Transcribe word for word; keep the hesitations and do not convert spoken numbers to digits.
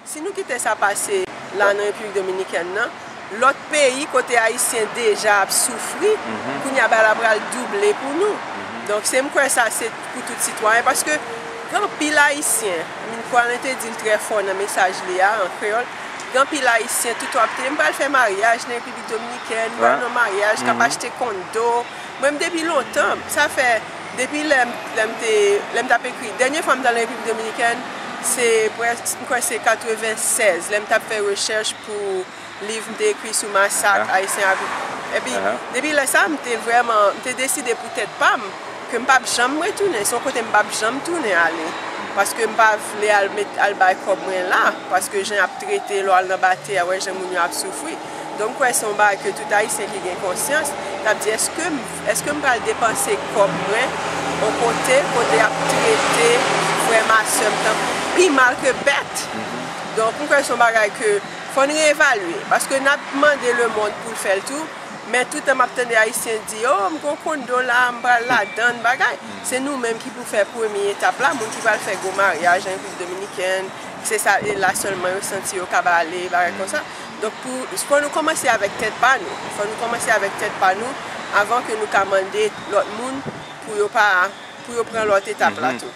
Si nou kite sa pase la nan Repiblik Dominikèn nan, lòt peyi kote Ayisyen deja ap soufri, kounye a bagay la pral double pou nou. Donk, se m kwè sa se pou tout sitwayen, paske gen anpil Ayisyen, Min Kwalin te di l trè fò nan mesaj li a, an kreyòl, gen anpil Ayisyen, tout w ap te, m pral fè maryaj nan Repiblik Dominikèn, m pral nan maryaj, k ap achte kondo. Mwen, m depi lontan, sa fè, depi lè m, lè m te, lè m t ap ekri, dènye fwa m t al nan Repiblik Dominikèn, se près, m kwè se katreven sèz, lè m t ap fè rechèch pou liv m te ekri sou masak Ayisyen ap. Epi, depi lè sa, m te vrèman, m te deside pou tèt pa m ke m p ap janm retounen. Se yon kote m p ap janm tounen ale. Paske m pa vle al met, al bay kòb mwen la. Paske jan y ap trete, lè w al nan batey a, wè jan moun yo ap soufri. Donk, m kwè se yon bagay ke tout Ayisyen ki gen konsyans, t ap di, èske m, èske m pral depanse kòb mwen yon kote, kote y ap trete frè m a sè m tankou pi mal ke bèt? Donk, m kwè se yon bagay ke fò n reevalye, paske n ap mande lemonn pou l fè l tou, men toutan m ap tande Ayisyen di, o, m gon kondo la, m pral ladan l, bagay. Se nou menm ki pou fè premye etap la, moun ki pral fè gwo maryaj an Repiblik Dominikèn, se sa, e la sèlman yo santi yo kab ale, bagay konsa. Donk, pou, fò nou kòmanse avèk tèt pa nou, fò nou kòmanse avèk tèt pa nou, avan ke nou ka mande lòt moun pou yo pa, pou yo pran lòt etap la tou.